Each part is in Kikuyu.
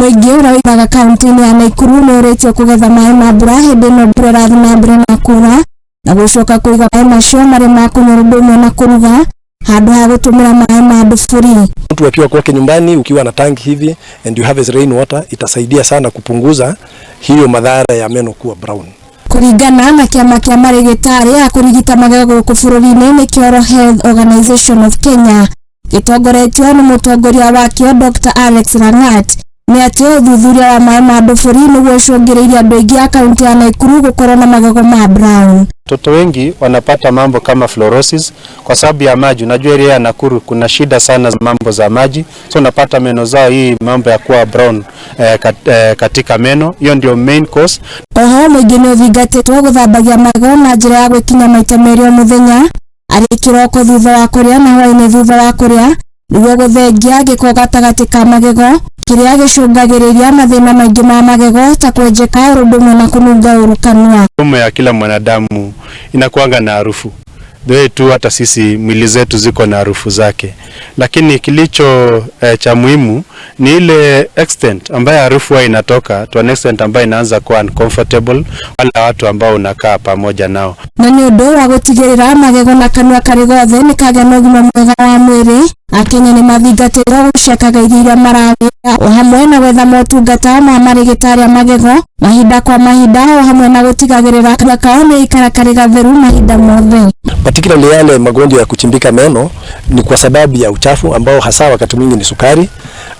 Mũingĩ ũrĩa ũikaraga kaunti-inĩ ya Naikuru nĩ ũrĩtio kũgetha maĩ ma mbura hĩndĩ ĩno mbura ĩrathiĩ na mbere na kuura na gũcoka kũiga maĩ macio marĩ ma kũnyua ũndũ ũmwe na kũruga handũ ha gũtũmĩra maĩ ma nduburi. Mtu akiwa kwake nyumbani, ukiwa na tanki hivi and you harvest rain water, itasaidia sana kupunguza hiyo madhara ya meno kuwa brown. Kũringana na kĩama kĩa marĩgĩtarĩ a kũrigita magego gũkũ bũrũri-inĩ nĩkĩo Oral Health Organization of Kenya, gĩtongoretio nĩ mũtongoria wakĩo Dr. Alex Langat, nĩ atĩ ũthuthuria wa maĩ ma nduburi nĩguo ũcũngĩrĩirie andũ aingĩ a kaunti ya Naikuru gũkorwo na magego ma brown. Watoto wengi wanapata mambo kama fluorosis kwa sababu ya maji. Unajua area ya Nakuru kuna shida sana za mambo za maji, so unapata meno zao hii mambo ya kuwa brown katika meno, hiyo ndio main cause. Oho mũingĩ nĩ ũthingatĩtwo gũthambagia magego na njĩra ya gwĩkinya maita merĩ o mũthenya, arĩ kĩroko thutha wa kũrĩa na hwaĩ-inĩ thutha wa kũrĩa, nĩguo gũthengia gĩko gatagatĩ ka magego kĩrĩa gĩcũngagĩrĩria mathĩna maingĩ ma magego ta kwenjeka ũndũ ũmwe na kũnunga ũru kanua. Mdomo ya kila mwanadamu inakuanga na harufu, the way tu hata sisi mwili zetu ziko na harufu zake, lakini kilicho cha muhimu ni ile extent ambayo harufu huwa inatoka to an extent ambayo inaanza kuwa uncomfortable wala watu ambao unakaa pamoja nao. Na nĩ ũndũ wa gũtigĩrĩra magego na kanua karĩ gothe nĩ kagĩa na ũgima mwega wa mwĩrĩ, Akenya nĩ mathingatĩirwo gũcekaga irio iria mararĩa o hamwe na gwetha motungata ma marĩgĩtarĩ a magego mahinda kwa mahinda, o hamwe na gũtigagĩrĩra kanua kao nĩ ikara karĩ gatheru mahinda mothe. Particularly yale magonjwa ya kuchimbika meno ni kwa sababu ya uchafu ambao hasa wakati mwingi ni sukari,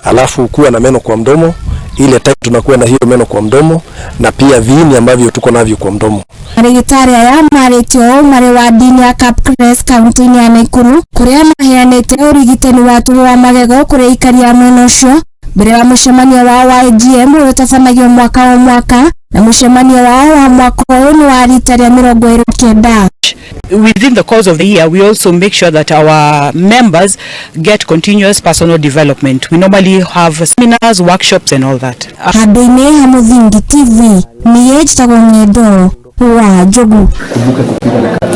alafu kuwa na meno kwa mdomo, ile type tunakuwa na hiyo meno kwa mdomo, na pia viini ambavyo tuko navyo kwa mdomo. Marĩgĩtarĩ aya marĩtio ũũ marĩ wadi-inĩ ya Kapkures kaunti-inĩ ya Naikuru kũrĩa maheanĩte ũrigitani wa tũhũ wa magego kũrĩ aikari a mwena ũcio mbere wa mũcemanio wao wa AGM ũrĩa ũtabanagio mwaka o mwaka, na mũcemanio wao wa mwaka ũyũ nĩ wa rita rĩa 29. Within the course of the year, we also make sure that our members get continuous personal development. We normally have seminars, workshops and all that. Handũ-inĩ ha Mũthingi TV, niĩ njĩtagwo Ng'endo wa Njogu.